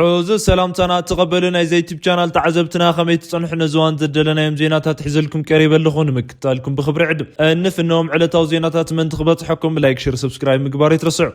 ዕዙዝ ሰላምታና ተቐበሉ ናይዚ ዩቱብ ቻናል ተዓዘብትና፣ ከመይ ትጸንሑ? ነዚ እዋን ዘደለናዮም ዜናታት ሒዘልኩም ቀሪበ ኣለኹ፣ ንምክትታልኩም ብኽብሪ ዕድም። እንፍነዎም ዕለታዊ ዜናታት ምእንቲ ክበጽሐኩም ላይክ፣ ሸር፣ ሰብስክራይብ ምግባር ኣይትረስዑ።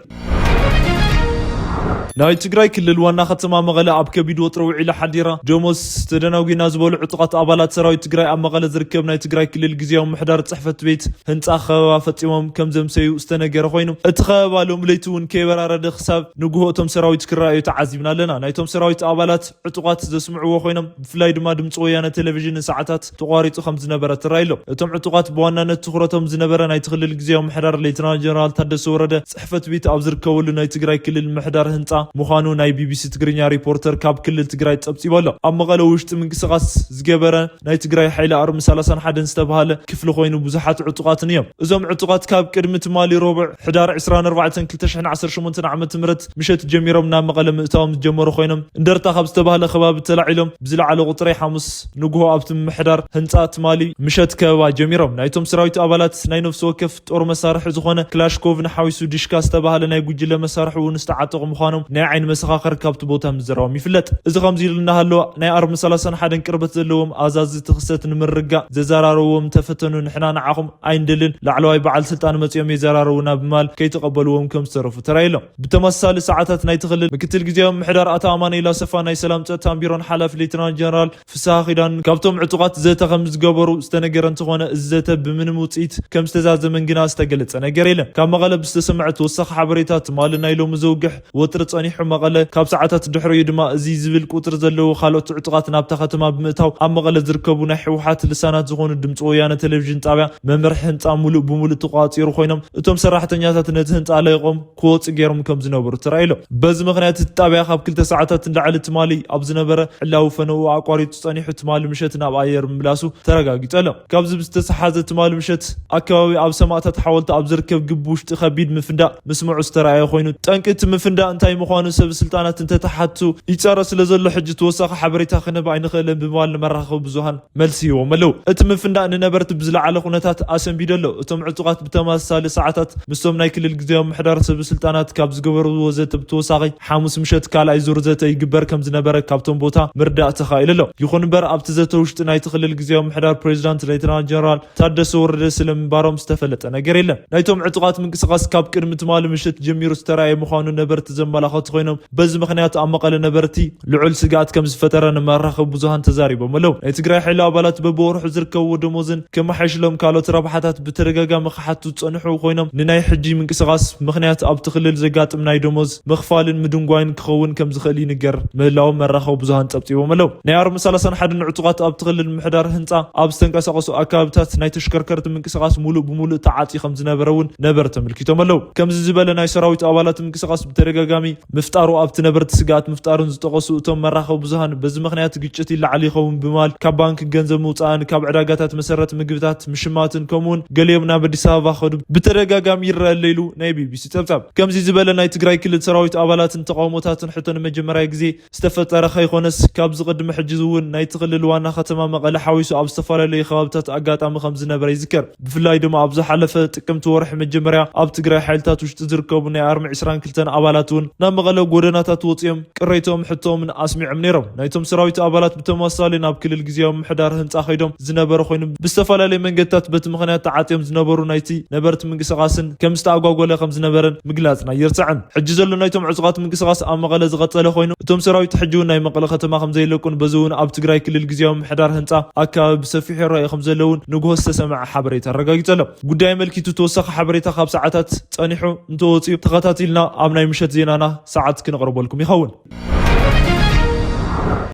ናይ ትግራይ ክልል ዋና ከተማ መቐለ ኣብ ከቢድ ወጥሪ ውዒላ ሓዲራ። ደሞዝ ተደናጒና ዝበሉ ዕጡቓት ኣባላት ሰራዊት ትግራይ ኣብ መቐለ ዝርከብ ናይ ትግራይ ክልል ግዝያዊ ምሕዳር ጽሕፈት ቤት ህንፃ ከበባ ፈፂሞም ከም ዘምሰዩ ዝተነገረ ኮይኑ፣ እቲ ከበባ ሎም ለይቲ እውን ከይበራረደ ክሳብ ንግሆ እቶም ሰራዊት ክረኣዩ ተዓዚብና ኣለና። ናይቶም ሰራዊት ኣባላት ዕጡቓት ዘስምዕዎ ኮይኖም፣ ብፍላይ ድማ ድምፂ ወያነ ቴሌቪዥን ንሰዓታት ተቋሪፁ ከም ዝነበረ ተራእዩ ኣሎ። እቶም ዕጡቓት ብዋናነት ትኹረቶም ዝነበረ ናይቲ ክልል ግዝያዊ ምሕዳር ሌተናል ጀነራል ታደሰ ወረደ ጽሕፈት ቤት ኣብ ዝርከበሉ ናይ ትግራይ ክልል ምሕዳር ህንፃ ምዃኑ ናይ ቢቢሲ ትግርኛ ሪፖርተር ካብ ክልል ትግራይ ጸብጺቡ ኣሎ። ኣብ መቐለ ውሽጢ ምንቅስቓስ ዝገበረ ናይ ትግራይ ሓይሊ ኣርሚ ሰላሳን ሓደን ዝተባሃለ ክፍሊ ኮይኑ፣ ብዙሓት ዕጡቓትን እዮም። እዞም ዕጡቓት ካብ ቅድሚ ትማሊ ረቡዕ ሕዳር ዕስራን ኣርባዕተን ክልተ ሽሕን ዓሰርተ ሸሞንተን ዓመተ ምህረት ምሸት ጀሚሮም ናብ መቐለ ምእታዎም ዝጀመሩ ኮይኖም፣ እንደርታ ካብ ዝተባህለ ከባቢ ተላዒሎም ብዝለዓለ ቁፅሪ ሓሙስ ንግሆ ኣብቲ ምምሕዳር ህንፃ ትማሊ ምሸት ከበባ ጀሚሮም። ናይቶም ሰራዊት ኣባላት ናይ ነፍሲ ወከፍ ጦር መሳርሒ ዝኾነ ክላሽኮቭ ንሓዊሱ ዲሽካ ዝተባህለ ናይ ጉጅለ መሳርሒ እውን ዝተዓጠቑ ምዃኖም ናይ ዓይኒ መሰኻኽር ካብቲ ቦታ ምዝራቦም ይፍለጥ። እዚ ከምዚ ኢሉ እናሃለወ፣ ናይ ኣርሚ ሰላሳን ሓደን ቅርበት ዘለዎም ኣዛዚ እቲ ክስተት ንምርጋእ ዘዘራረብዎም ተፈተኑ፣ ንሕና ንዓኹም ኣይንደልን፣ ላዕለዋይ በዓል ስልጣን መጺኦም የዘራረቡና ብምባል ከይተቐበልዎም ከም ዝተረፉ ተራእዩ ኣሎ። ብተመሳሳሊ ሰዓታት ናይቲ ክልል ምክትል ግዝያዊ ምሕዳር ኣቶ ኣማኑኤል ኣሰፋ ናይ ሰላም ጸጥታን ቢሮን ሓላፊ ሌተናል ጀነራል ፍስሃ ኪዳን ካብቶም ዕጡቓት ዘተ ከም ዝገበሩ ዝተነገረ እንተኾነ፣ እዚ ዘተ ብምንም ውጽኢት ከም ዝተዛዘመን ግና ዝተገለጸ ነገር የለን። ካብ መቐለ ብዝተሰምዐ ተወሳኺ ሓበሬታ፣ ትማሊ ናይ ሎሚ ዘውግሕ ወጥሪ ጸኒሑ መቐለ ካብ ሰዓታት ድሕሪኡ ድማ እዚ ዝብል ቁጽሪ ዘለዎ ካልኦት ዕጡቓት ናብታ ከተማ ብምእታው ኣብ መቐለ ዝርከቡ ናይ ህወሓት ልሳናት ዝኾኑ ድምፂ ወያነ ቴሌቪዥን ጣብያ መምርሒ ህንፃ ሙሉእ ብሙሉእ ተቋፂሩ ኮይኖም፣ እቶም ሰራሕተኛታት ነቲ ህንፃ ለይቆም ክወፁ ገይሮም ከም ዝነበሩ ተራእዩ ኣሎ። በዚ ምኽንያት እቲ ጣብያ ካብ ክልተ ሰዓታት ንላዕሊ ትማሊ ኣብ ዝነበረ ዕላዊ ፈነኡ ኣቋሪጡ ጸኒሑ ትማሊ ምሸት ናብ ኣየር ምምላሱ ተረጋጊጹ ኣሎ። ካብዚ ብዝተሰሓዘ ትማሊ ምሸት ኣከባቢ ኣብ ሰማእታት ሓወልቲ ኣብ ዝርከብ ግቢ ውሽጢ ከቢድ ምፍንዳእ ምስምዑ ዝተረኣየ ኮይኑ፣ ጠንቂ እቲ ምፍንዳእ እንታይ ምዃኑ ሰብ ስልጣናት እንተተሓቱ ይጻረ ስለ ዘሎ ሕጂ ተወሳኺ ሓበሬታ ክነብ ኣይንኽእልን ብምባል ንመራኸቢ ብዙሃን መልሲ ሂቦም ኣለዉ። እቲ ምፍንዳእ ንነበርቲ ብዝለዓለ ኩነታት ኣሰንቢዱ ኣሎ። እቶም ዕጡቓት ብተመሳሳሊ ሰዓታት ምስቶም ናይ ክልል ግዝያዊ ምሕዳር ሰብ ስልጣናት ካብ ዝገበርዎ ዘተ ብተወሳኺ፣ ሓሙስ ምሸት ካልኣይ ዙር ዘተ ይግበር ከም ዝነበረ ካብቶም ቦታ ምርዳእ ተኻኢሉ ኣሎ። ይኹን እምበር፣ ኣብቲ ዘተ ውሽጢ ናይቲ ክልል ግዝያዊ ምሕዳር ፕሬዚዳንት ሌተናል ጀነራል ታደሰ ወረደ ስለ ምንባሮም ዝተፈለጠ ነገር የለን። ናይቶም ዕጡቓት ምንቅስቓስ ካብ ቅድሚ ትማሊ ምሸት ጀሚሩ ዝተራእየ ምዃኑ ነበርቲ ዘመላኸቱ ኮይኖም፣ በዚ ምኽንያት ኣብ መቐለ ነበርቲ ልዑል ስግኣት ከም ዝፈጠረ ንመራኸቢ ብዙሃን ተዛሪቦም ኣለዉ። ናይ ትግራይ ሓይሊ ኣባላት በብወርሑ ዝርከብዎ ደሞዝን ከመሓይሽሎም ካልኦት ረብሓታት ብተደጋጋሚ ክሓቱ ዝጸንሑ ኮይኖም፣ ንናይ ሕጂ ምንቅስቓስ ምኽንያት ኣብቲ ክልል ዘጋጥም ናይ ደሞዝ ምኽፋልን ምድንጓይን ክኸውን ከም ዝኽእል ይንገር ምህላዎም መራኸቢ ብዙሃን ጸብጺቦም ኣለዉ። ናይ ኣርሚ ሰላሳን ሓደን ዕጡቓት ኣብቲ ክልል ምሕዳር ህንጻ ኣብ ዝተንቀሳቐሱ ኣካባቢታት ናይ ተሽከርከርቲ ምንቅስቓስ ሙሉእ ብሙሉእ ተዓጽዩ ከም ዝነበረ እውን ነበርቲ ኣመልኪቶም ኣለዉ። ከምዚ ዝበለ ናይ ሰራዊት ኣባላት ምንቅስቓስ ብተደጋጋሚ ምፍጣሩ ኣብቲ ነበርቲ ስግኣት ምፍጣሩን ዝጠቐሱ እቶም መራኸቢ ብዙሃን፣ በዚ ምኽንያት ግጭት ይለዓል ይኸውን ብምባል ካብ ባንክ ገንዘብ ምውፃእን ካብ ዕዳጋታት መሰረት ምግብታት ምሽማትን ከምኡውን ገሊኦም ናብ ኣዲስ ኣበባ ከዱ ብተደጋጋሚ ይረአ ኣሎ ኢሉ ናይ ቢቢሲ ጸብጻብ። ከምዚ ዝበለ ናይ ትግራይ ክልል ሰራዊት ኣባላትን ተቃውሞታትን ሕቶ ንመጀመርያ ግዜ ዝተፈጠረ ከይኮነስ፣ ካብዚ ቅድሚ ሕጂ እውን ናይቲ ክልል ዋና ከተማ መቐለ ሓዊሱ ኣብ ዝተፈላለዩ ከባብታት ኣጋጣሚ ከም ዝነበረ ይዝከር። ብፍላይ ድማ ኣብ ዝሓለፈ ጥቅምቲ ወርሒ መጀመርያ ኣብ ትግራይ ሓይልታት ውሽጢ ዝርከቡ ናይ ኣርሚ ዕስራን ክልተን ኣባላት እውን ናብ መቐለ ጎደናታት ወፂኦም ቅሬቶምን ሕቶምን ኣስሚዖም ነይሮም። ናይቶም ሰራዊት ኣባላት ብተመሳሳሊ ናብ ክልል ግዝያዊ ምሕዳር ህንፃ ከይዶም ዝነበረ ኮይኑ፣ ብዝተፈላለየ መንገድታት በቲ ምኽንያት ተዓፅዮም ዝነበሩ ናይቲ ነበርቲ ምንቅስቓስን ከም ዝተኣጓጎለ ከም ዝነበረን ምግላፅና ኣይርሳዕን። ሕጂ ዘሎ ናይቶም ዕፁቓት ምንቅስቓስ ኣብ መቐለ ዝቐፀለ ኮይኑ፣ እቶም ሰራዊት ሕጂ እውን ናይ መቐለ ከተማ ከም ዘይለቁን በዚ እውን ኣብ ትግራይ ክልል ግዝያዊ ምሕዳር ህንፃ ኣከባቢ ብሰፊሑ ይረኣዩ ከም ዘለውን ንግሆ ዝተሰምዐ ሓበሬታ ኣረጋጊጹ ኣሎ። ጉዳይ ኣመልኪቱ ተወሳኺ ሓበሬታ ካብ ሰዓታት ጸኒሑ እንተወጺኡ ተኸታቲልና ኣብ ናይ ምሸት ዜናና ሰዓት ክነቕርበልኩም ይኸውን።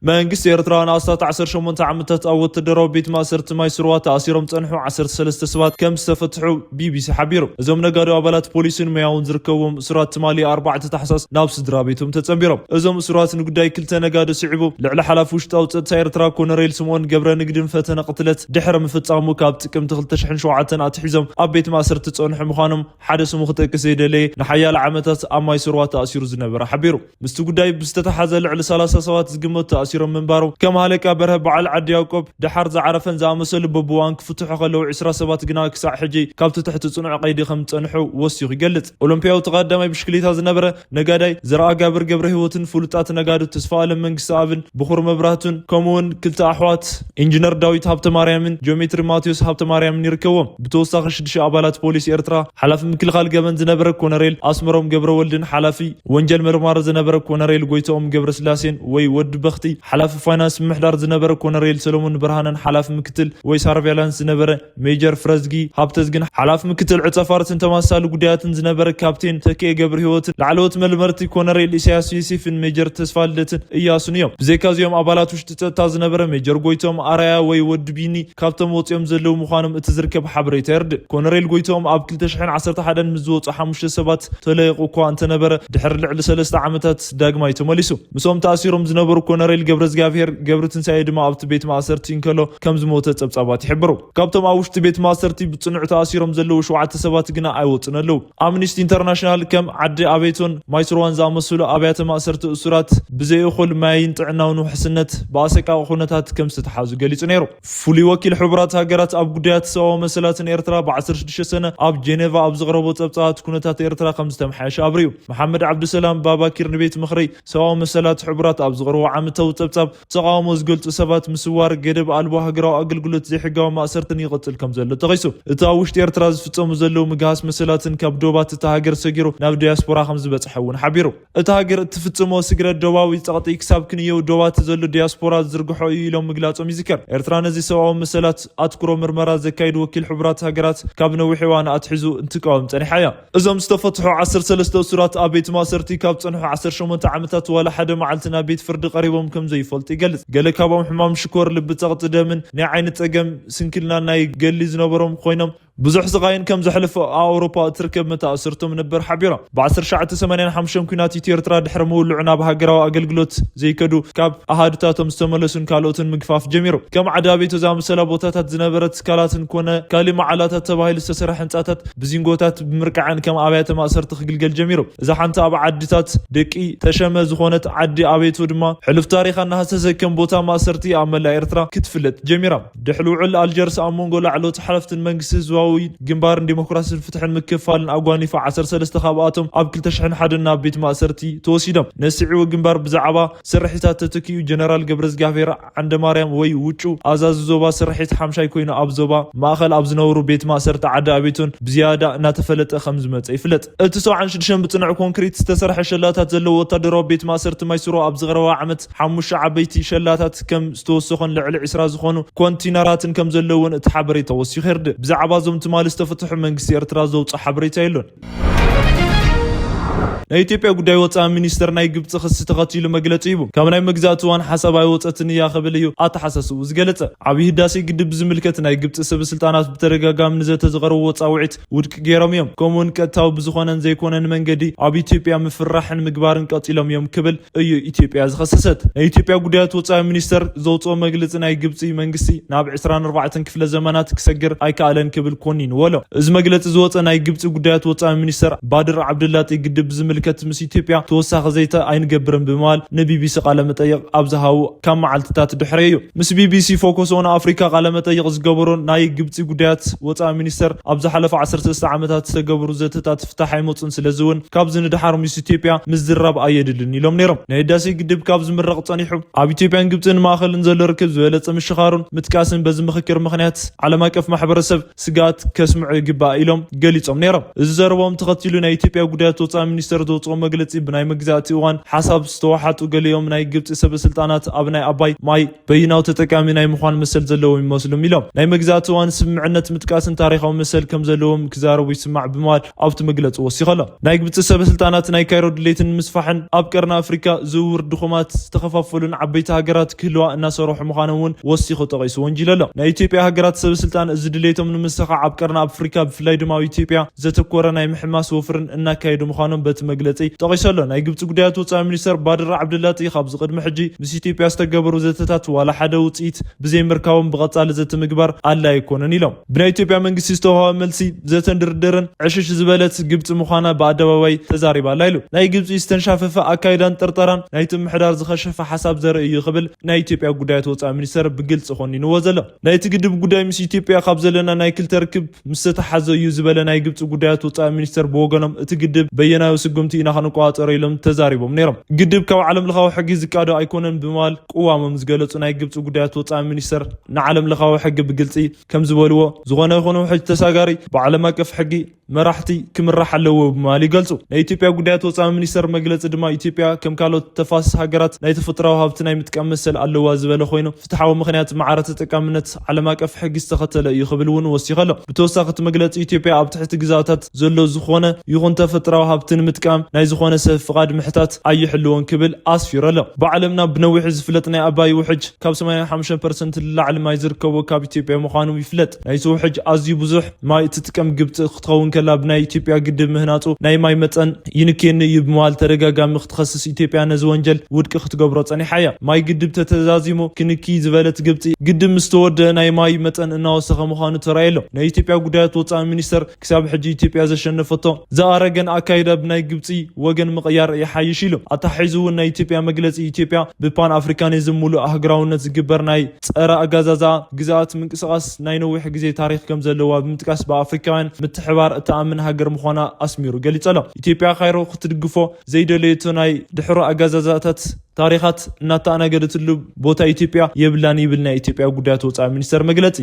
መንግስቲ ኤርትራ ንኣስታት ዓሰርተ ሸሞንተ ዓመታት ኣብ ወተደራዊ ቤት ማእሰርቲ ማይ ስርዋ ተኣሲሮም ጸንሑ ዓሰርተ ሰለስተ ሰባት ከም ዝተፈትሑ ቢቢሲ ሓቢሩ። እዞም ነጋዶ ኣባላት ፖሊስን ሙያውን ዝርከብዎም እሱራት ትማሊ ኣርባዕተ ታሕሳስ ናብ ስድራ ቤቶም ተጸንቢሮም። እዞም እሱራት ንጉዳይ ክልተ ነጋዶ ስዒቡ ልዕሊ ሓላፊ ውሽጣዊ ጸጥታ ኤርትራ ኮነሬል ስምኦን ገብረ ንግድን ፈተነ ቅትለት ድሕሪ ምፍጻሙ ካብ ጥቅምቲ ክልተ ሽሕን ሸውዓተን ኣትሒዞም ኣብ ቤት ማእሰርቲ ዝጸንሑ ምዃኖም ሓደ ስሙ ክጠቅስ ዘይደለየ ንሓያለ ዓመታት ኣብ ማይ ስርዋ ተኣሲሩ ዝነበረ ሓቢሩ። ምስቲ ጉዳይ ብዝተተሓዘ ልዕሊ ሰላሳ ሰባት ዝግመቱ ተኣሲሮም ምንባሮም፣ ከም ሃለቃ በርሀ በዓል ዓዲ ያዕቆብ፣ ደሓር ዝዓረፈን ዝኣመሰሉ በብዋን ክፍትሑ ከለዉ፣ ዕስራ ሰባት ግና ክሳዕ ሕጂ ካብቲ ትሕቲ ጽኑዕ ቀይዲ ከም ዝጸንሑ ወሲኹ ይገልጽ። ኦሎምፒያዊ ተቐዳማይ ብሽክሌታ ዝነበረ ነጋዳይ ዘርኣጋብር ገብረ ህይወትን ፍሉጣት ነጋዶ ተስፋ ኣለም መንግስቲ ኣብን ብኹር መብራህቱን፣ ከምኡውን ክልተ ኣሕዋት ኢንጂነር ዳዊት ሃብተ ማርያምን ጂኦሜትሪ ማቴዎስ ሃብተ ማርያምን ይርከዎም። ብተወሳኺ ሽዱሽተ ኣባላት ፖሊስ ኤርትራ፣ ሓላፊ ምክልኻል ገበን ዝነበረ ኮነሬል ኣስመሮም ገብረ ወልድን ሓላፊ ወንጀል መርማሪ ዝነበረ ኮነሬል ጎይትኦም ገብረ ስላሴን ወይ ወዲ በኽቲ፣ ሓላፊ ፋይናንስ ምምሕዳር ዝነበረ ኮነሬል ሰሎሞን ብርሃነን ሓላፊ ምክትል ወይ ሳርቬላንስ ዝነበረ ሜጀር ፍረዝጊ ሃብተዝግን ሓላፊ ምክትል ዕጸ ፋርስን ተመሳሳሊ ጉዳያትን ዝነበረ ካፕቴን ተክኤ ገብረ ህይወትን ላዕለዎት መርመርቲ ኮነሬል ኢሳያስ ዮሴፍን ሜጀር ተስፋ ልደትን እያሱን እዮም። ብዘይካ እዚኦም ኣባላት ውሽጢ ጸጥታ ዝነበረ ሜጀር ጎይቶም ኣራያ ወይ ወዲ ቢኒ ካብቶም ወጺኦም ዘለዉ ምዃኖም እቲ ዝርከብ ሓበሬታ የርድእ። ኮነሬል ጎይቶም ኣብ ክልተ ሽሕን ዓሰርተ ሓደን ምስ ዝወጹ ሓሙሽተ ሰባት ተለይቑ እኳ እንተነበረ፣ ድሕሪ ልዕሊ ሰለስተ ዓመታት ዳግማይ ተመሊሱ። ምስኦም ተኣሲሮም ዝነበሩ ኮነሬል ገብረ እግዚኣብሔር ገብረ ትንሳኤ ድማ ኣብቲ ቤት ማእሰርቲ እንከሎ ከም ዝሞተ ጸብጻባት ይሕብሩ። ካብቶም ኣብ ውሽጢ ቤት ማእሰርቲ ብጽኑዕ ተኣሲሮም ዘለዉ ሸውዓተ ሰባት ግና ኣይወጹን ኣለዉ። ኣምኒስቲ ኢንተርናሽናል ከም ዓዲ ኣቤቶን ማይስሮዋን ዝኣመሰሉ ኣብያተ ማእሰርቲ እሱራት ብዘይእኹል ማይን ጥዕናውን ውሕስነት ብኣሰቃቂ ኩነታት ከም ዝተተሓዙ ገሊጹ ነይሩ። ፍሉይ ወኪል ሕቡራት ሃገራት ኣብ ጉዳያት ሰብኣዊ መሰላትን ኤርትራ ብ ዓሰርተ ሽዱሽተ ሰነ ኣብ ጄኔቫ ኣብ ዘቕረቦ ጸብጻባት ኩነታት ኤርትራ ከም ዝተመሓየሸ ኣብሪዩ። መሓመድ ዓብዱሰላም ባባኪር ንቤት ምኽሪ ሰብኣዊ መሰላት ሕቡራት ኣብ ዝቕርቦ ዓመታዊ ጸብጻብ፣ ተቓውሞ ዝገልጹ ሰባት ምስዋር፣ ገደብ ኣልቦ ሃገራዊ ኣገልግሎት፣ ዘይሕጋዊ ማእሰርትን ይቕጽል ከም ዘሎ ጠቒሱ። እቲ ኣብ ውሽጢ ኤርትራ ዝፍጸሙ ዘለዉ ምግሃስ መሰላትን ካብ ዶባት እታ ሃገር ሰጊሩ ናብ ዲያስፖራ ከም ዝበጽሐ እውን ሓቢሩ። እታ ሃገር እትፍጽሞ ስግረ ዶባዊ ጸቕጢ ክሳብ ክንየው ዶባት ዘሎ ዲያስፖራ ዝዝርግሖ እዩ ኢሎም ምግላጾም ይዝከር። ኤርትራ ነዚ ሰብኣዊ መሰላት ኣትኩሮ ምርመራ ዘካይድ ወኪል ሕቡራት ሃገራት ካብ ነዊሕ እዋን ኣትሒዙ እንትቃወም ጸኒሓ እያ። እዞም ዝተፈትሑ ዓሰርተ ሰለስተ እሱራት ኣብ ቤት ማእሰርቲ ካብ ጸንሑ ዓሰርተ ሸሞንተ ዓመታት ዋላ ሓደ መዓልቲ ናብ ቤት ፍርዲ ቀሪቦም ከም ዘይፈልጡ ይገልጽ። ገለ ካብኦም ሕማም ሽኮር፣ ልቢ፣ ጸቕጢ ደምን ናይ ዓይኒ ጸገም ስንክልናን ናይ ገሊ ዝነበሮም ኮይኖም፣ ብዙሕ ስቓይን ከም ዘሕለፉ ኣብ ኣውሮፓ እትርከብ መተኣሰርቶም ነበር ሓቢራ። ብ ዓሰርተ ትሽዓተ ሰማንያን ሓሙሽተን ኲናት ኢትዮ ኤርትራ ድሕሪ ምውልዑ ናብ ሃገራዊ ኣገልግሎት ዘይከዱ፣ ካብ ኣሃዱታቶም ዝተመለሱን ካልኦትን ምግፋፍ ጀሚሩ። ከም ዓዲ ኣቤቶ ዝኣመሰላ ቦታታት ዝነበረ ትካላትን ኮነ ካሊ መዓላታት ተባሂሉ ዝተሰርሐ ህንጻታት ብዚንጎታት ብምርቃዕን ከም ኣብያተ ማእሰርቲ ክግልገል ጀሚሩ። እዛ ሓንቲ ኣብ ዓድታት ደቂ ተሸመ ዝኾነት ዓዲ ኣቤቶ ድማ ሕሉፍ ታሪኻ እናሃሰሰ ከም ቦታ ማእሰርቲ ኣብ መላእ ኤርትራ ክትፍለጥ ጀሚራ። ድሕሪ ውዕል ኣልጀርስ ኣብ መንጎ ላዕለዎት ሓለፍትን መንግስቲ ህዝባዊ ግንባርን ዲሞክራስን ፍትሕን ምክፍፋልን ኣጓኒፋ ዓሰርተ ሰለስተ ካብኣቶም ኣብ ክልተ ሽሕን ሓደን ናብ ቤት ማእሰርቲ ተወሲዶም። ነስዒቡ ግንባር ብዛዕባ ስርሒታት ተተኪኡ ጀነራል ገብረዝጋብሔር ዓንደማርያም ወይ ውጩ ኣዛዚ ዞባ ስርሒት ሓምሻይ ኮይኑ ኣብ ዞባ ማእኸል ኣብ ዝነብሩ ቤት ማእሰርቲ ዓዲ ኣቤቶን ብዝያዳ እናተፈለጠ ከም ዝመጸ ይፍለጥ። እቲ ሰብዓን ሽዱሽተን ብጽኑዕ ኮንክሪት ዝተሰርሐ ሸላታት ዘለዎ ወታደራዊ ቤት ማእሰርቲ ማይስሮ ኣብ ዝቐረባ ዓመት ሓሙሽተ ዓበይቲ ሸላታት ከም ዝተወሰኾን ልዕሊ ዕስራ ዝኾኑ ኮንቲነራትን ከም ዘለውን እቲ ሓበሬታ ወሲኹ የርድእ። ብዛዕባ እዞም ትማሊ ዝተፈትሑ መንግስቲ ኤርትራ ዘውፅኦ ሓበሬታ የሎን። ናይ ኢትዮጵያ ጉዳይ ወፃኢ ሚኒስተር ናይ ግብፂ ክሲ ተኸቲሉ መግለፂ ሂቡ። ካብ ናይ መግዛእቲ እዋን ሓሳብ ኣይወፀትን እያ ክብል እዩ ኣተሓሳስቡ ዝገለፀ። ዓብዪ ህዳሴ ግድብ ብዝምልከት ናይ ግብፂ ሰበ ስልጣናት ብተደጋጋሚ ንዘተ ዝቐረብዎ ፃውዒት ውድቂ ገይሮም እዮም። ከምኡውን ቀጥታዊ ብዝኾነን ዘይኮነን መንገዲ ኣብ ኢትዮጵያ ምፍርራሕን ምግባርን ቀፂሎም እዮም ክብል እዩ ኢትዮጵያ ዝኸሰሰት። ናይ ኢትዮጵያ ጉዳያት ወፃኢ ሚኒስተር ዘውፅኦ መግለፂ ናይ ግብፂ መንግስቲ ናብ ዕስራን ኣርባዕተን ክፍለ ዘመናት ክሰግር ኣይከኣለን ክብል ኮኒንዎ ኣሎ። እዚ መግለፂ ዝወፀ ናይ ግብፂ ጉዳያት ወፃኢ ሚኒስተር ባድር ዓብድላጢ ግድብ ዝምልከት ምስ ኢትዮጵያ ተወሳኺ ዘተ ኣይንገብርን ብምባል ንቢቢሲ ቃለ መጠይቕ ኣብ ዝሃቡ ካብ መዓልትታት ድሕሪ እዩ። ምስ ቢቢሲ ፎከስ ኦን ኣፍሪካ ቃለ መጠይቕ ዝገበሩ ናይ ግብፂ ጉዳያት ወፃኢ ሚኒስተር ኣብ ዝሓለፈ ዓሰርተ ሰለስተ ዓመታት ዝተገብሩ ዘተታት ፍታሕ ኣይመፁን፣ ስለዚ እውን ካብዚ ንድሓር ምስ ኢትዮጵያ ምዝራብ ኣየድልን ኢሎም ነይሮም። ናይ ህዳሴ ግድብ ካብ ዝምረቕ ጸኒሑ ኣብ ኢትዮጵያን ግብፅን ማእኸልን ዘሎ ርክብ ዝበለፀ ምሽኻሩን ምጥቃስን በዚ ምኽክር ምኽንያት ዓለም ኣቀፍ ማሕበረሰብ ስግኣት ከስምዑ ይግባእ ኢሎም ገሊፆም ነይሮም። እዚ ዘረቦም ተኸቲሉ ናይ ኢትዮጵያ ጉዳያት ወፃኢ ሚኒስተር ዘውፅኦ መግለፂ ብናይ መግዛእቲ እዋን ሓሳብ ዝተዋሓጡ ገሊኦም ናይ ግብፂ ሰበ ስልጣናት ኣብ ናይ ኣባይ ማይ በይናዊ ተጠቃሚ ናይ ምዃን መሰል ዘለዎም ይመስሉም ኢሎም። ናይ መግዛእቲ እዋን ስምምዕነት ምጥቃስን ታሪኻዊ መሰል ከም ዘለዎም ክዛረቡ ይስማዕ ብምባል ኣብቲ መግለፂ ወሲኸ ኣሎ። ናይ ግብፂ ሰበ ስልጣናት ናይ ካይሮ ድሌትን ምስፋሕን ኣብ ቀርኒ ኣፍሪካ ዝውውር ድኹማት ዝተኸፋፈሉን ዓበይቲ ሃገራት ክህልዋ እናሰርሑ ምዃኖም እውን ወሲኹ ጠቒሱ ወንጂሉ ኣሎ። ናይ ኢትዮጵያ ሃገራት ሰበ ስልጣን እዚ ድሌቶም ንምስኻዕ ኣብ ቀርኒ ኣፍሪካ ብፍላይ ድማ ኣብ ኢትዮጵያ ዘተኮረ ናይ ምሕማስ ወፍርን እናካየዱ ምዃኖም በቲ መግለጺ ጠቒሱ ኣሎ። ናይ ግብጺ ጉዳያት ወጻኢ ሚኒስተር ባድር ዓብደላጢ፣ ካብዚ ቅድሚ ሕጂ ምስ ኢትዮጵያ ዝተገበሩ ዘተታት ዋላ ሓደ ውጽኢት ብዘይምርካቦም ብቐጻሊ ዘተ ምግባር ኣድላይ ኣይኮነን ኢሎም። ብናይ ኢትዮጵያ መንግስቲ ዝተዋህበ መልሲ፣ ዘተን ድርድርን ዕሽሽ ዝበለት ግብጺ ምዃና ብኣደባባይ ተዛሪባ ኣላ ኢሉ። ናይ ግብጺ ዝተንሻፈፈ ኣካይዳን ጥርጠራን ናይቲ ምምሕዳር ዝኸሸፈ ሓሳብ ዘርኢ እዩ ክብል ናይ ኢትዮጵያ ጉዳያት ወጻኢ ሚኒስተር ብግልጺ ኮኒንዎ ዘሎ። ናይቲ ግድብ ጉዳይ ምስ ኢትዮጵያ ካብ ዘለና ናይ ክልተ ርክብ ምስ ተተሓዘ እዩ ዝበለ ናይ ግብጺ ጉዳያት ወጻኢ ሚኒስተር ብወገኖም፣ እቲ ግድብ በየናዩ ስጉምቲ ኢና ክንቆጻጸሮ ኢሎም ተዛሪቦም ነይሮም። ግድብ ካብ ዓለም ለኻዊ ሕጊ ዝቃዶ ኣይኮነን ብምባል ቅዋሞም ዝገለጹ ናይ ግብጺ ጉዳያት ወጻኢ ሚኒስተር፣ ንዓለም ለኻዊ ሕጊ ብግልጺ ከም ዝበልዎ፣ ዝኾነ ይኹን ውሕጅ ተሳጋሪ ብዓለም ኣቀፍ ሕጊ መራሕቲ ክምራሕ ኣለዎ ብምባል ይገልጹ። ናይ ኢትዮጵያ ጉዳያት ወጻኢ ሚኒስተር መግለጺ ድማ፣ ኢትዮጵያ ከም ካልኦት ተፋሰስ ሃገራት ናይ ተፈጥራዊ ሃብቲ ናይ ምጥቃም መሰል ኣለዋ ዝበለ ኮይኑ፣ ፍትሓዊ ምኽንያት ማዕረ ተጠቃምነት ዓለም ኣቀፍ ሕጊ ዝተኸተለ እዩ ክብል እውን ወሲኸ ኣሎ። ብተወሳኺ እቲ መግለጺ፣ ኢትዮጵያ ኣብ ትሕቲ ግዛታት ዘሎ ዝኾነ ይኹን ተፈጥራዊ ሃብቲ ንምጥቃም ናይ ዝኾነ ሰብ ፍቓድ ምሕታት ኣይሕልዎን ክብል ኣስፊሩ ኣሎ። ብዓለምና ብነዊሑ ዝፍለጥ ናይ ኣባይ ውሕጅ ካብ ሰማንያ ሓሙሽተ ፐርሰንት ንላዕሊ ማይ ዝርከቦ ካብ ኢትዮጵያ ምዃኑ ይፍለጥ። ናይዚ ውሕጅ ኣዝዩ ብዙሕ ማይ እትጥቀም ግብጺ ክትኸውን ከላ፣ ብናይ ኢትዮጵያ ግድብ ምህናጹ ናይ ማይ መጠን ይንክየኒ እዩ ብምባል ተደጋጋሚ ክትኸስስ፣ ኢትዮጵያ ነዚ ወንጀል ውድቂ ክትገብሮ ጸኒሓ እያ። ማይ ግድብ ተተዛዚሙ ክንኪ ዝበለት ግብጺ፣ ግድብ ምስ ተወደአ ናይ ማይ መጠን እናወሰኸ ምዃኑ ተራእየ ኣሎ። ናይ ኢትዮጵያ ጉዳያት ወጻኢ ሚኒስተር፣ ክሳብ ሕጂ ኢትዮጵያ ዘሸነፈቶ ዝኣረገን ኣካይዳ ብናይ ግብጺ ወገን ምቕያር ይሓይሽ ኢሉ። ኣተሓሒዙ እውን ናይ ኢትዮጵያ መግለጺ፣ ኢትዮጵያ ብፓን ኣፍሪካኒዝም ሙሉእ ኣህግራውነት ዝግበር ናይ ጸረ ኣጋዛዛ ግዛኣት ምንቅስቓስ ናይ ነዊሕ ግዜ ታሪኽ ከም ዘለዋ ብምጥቃስ፣ ብኣፍሪካውያን ምትሕባር እትኣምን ሃገር ምዃና ኣስሚሩ ገሊጹ ኣሎ። ኢትዮጵያ ካይሮ ክትድግፎ ዘይደለየቶ ናይ ድሕሮ ኣጋዛዛታት ታሪኻት እናተኣናገደትሉ ቦታ ኢትዮጵያ የብላን ይብል ናይ ኢትዮጵያ ጉዳያት ወጻኢ ሚኒስተር መግለጺ።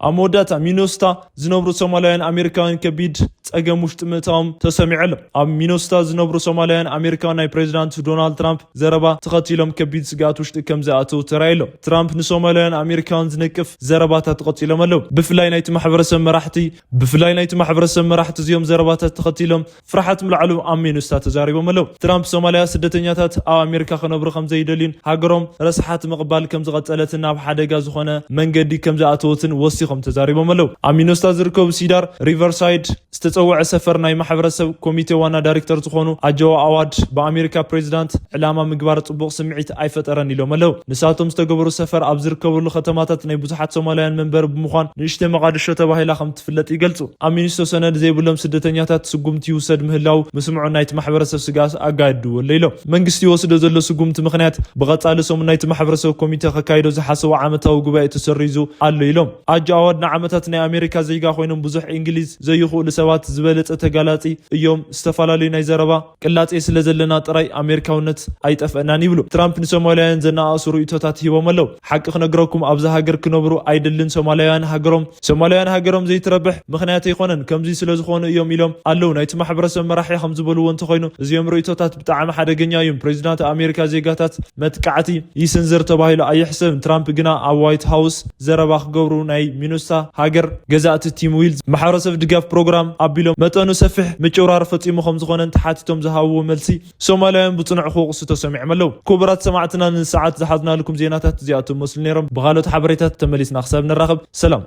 ኣብ መወዳእታ፣ ሚኖስታ ዝነብሩ ሶማላውያን ኣሜሪካውያን ከቢድ ጸገም ውሽጢ ምእታዎም ተሰሚዑ ኣሎ። ኣብ ሚኖስታ ዝነብሩ ሶማላውያን ኣሜሪካውያን ናይ ፕሬዚዳንት ዶናልድ ትራምፕ ዘረባ ተኸቲሎም ከቢድ ስግኣት ውሽጢ ከም ዝኣተው ተራእዩ ኣሎ። ትራምፕ ንሶማላውያን ኣሜሪካውያን ዝነቅፍ ዘረባታት ቀጺሎም ኣለዉ። ብፍላይ ናይቲ ማሕበረሰብ መራሕቲ ብፍላይ ናይቲ ማሕበረሰብ መራሕቲ እዚኦም ዘረባታት ተኸቲሎም ፍርሓት ምልዓሉ ኣብ ሚኖስታ ተዛሪቦም ኣለዉ። ትራምፕ ሶማላያ ስደተኛታት ኣብ ኣሜሪካ ክነብሩ ከም ዘይደልዩን ሃገሮም ረስሓት ምቕባል ከም ዝቐጸለትን ናብ ሓደጋ ዝኾነ መንገዲ ከም ዝኣተወትን ወሲኾም ተዛሪቦም ኣለዉ። ኣብ ሚኖስታ ዝርከቡ ሲዳር ሪቨርሳይድ ዝተጸውዐ ሰፈር ናይ ማሕበረሰብ ኮሚቴ ዋና ዳይሬክተር ዝኾኑ ኣጆዋ ኣዋድ፣ ብኣሜሪካ ፕሬዚዳንት ዕላማ ምግባር ጽቡቕ ስምዒት ኣይፈጠረን ኢሎም ኣለዉ። ንሳቶም ዝተገበሩ ሰፈር ኣብ ዝርከበሉ ከተማታት ናይ ብዙሓት ሶማላውያን መንበሪ ብምዃን ንእሽተይ መቓድሾ ተባሂላ ከም ትፍለጥ ይገልጹ። ኣብ ሚኒሶ ሰነድ ዘይብሎም ስደተኛታት ስጉምቲ ይውሰድ ምህላው ምስምዑ ናይቲ ማሕበረሰብ ስግኣት ኣጋድድዎ ኣሎ ኢሎም። መንግስቲ ይወስዶ ዘሎ ስጉምቲ ምኽንያት ብቐጻሊ ሰሙን ናይቲ ማሕበረሰብ ኮሚቴ ከካይዶ ዝሓሰቦ ዓመታዊ ጉባኤ ተሰሪዙ ኣሎ ኢሎም። ኣጆ ኣዋድ ንዓመታት ናይ ኣሜሪካ ዜጋ ኮይኖም ብዙሕ እንግሊዝ ዘይኽእሉ ሰባት ዝበለጸ ተጋላጺ እዮም። ዝተፈላለዩ ናይ ዘረባ ቅላጼ ስለ ዘለና ጥራይ ኣሜሪካውነት ኣይጠፍአናን ይብሉ። ትራምፕ ንሶማልያውያን ዘነኣእሱ ርእይቶታት ሂቦም ኣለዉ። ሓቂ ክነግረኩም፣ ኣብዚ ሃገር ክነብሩ ኣይደልን። ሶማልያውያን ሃገሮም ሶማልያውያን ሃገሮም ዘይትረብሕ ምኽንያት ኣይኮነን። ከምዚ ስለ ዝኾኑ እዮም ኢሎም ኣለዉ። ናይቲ ማሕበረሰብ መራሒ ከም ዝበልዎ እንተኾይኑ፣ እዚኦም ርእይቶታት ብጣዕሚ ሓደገኛ እዮም። ፕሬዚዳንት ኣሜሪካ ዜጋታት መጥቃዕቲ ይስንዝር ተባሂሉ ኣይሕሰብን። ትራምፕ ግና ኣብ ዋይት ሃውስ ዘረባ ክገብሩ ናይ ሚኖስታ ሃገር ገዛእቲ ቲም ዊልዝ ማሕበረሰብ ድጋፍ ፕሮግራም ኣቢሎም መጠኑ ሰፊሕ ምጭውራር ፈጺሙ ከም ዝኾነን ተሓቲቶም ዝሃብዎ መልሲ ሶማልያውያን ብጽኑዕ ክወቕሱ ተሰሚዖም ኣለዉ። ክቡራት ሰማዕትና፣ ንሰዓት ዝሓዝናልኩም ዜናታት እዚኣቶም መስሉ ነይሮም። ብኻልኦት ሓበሬታት ተመሊስና ክሳብ ንራኸብ፣ ሰላም።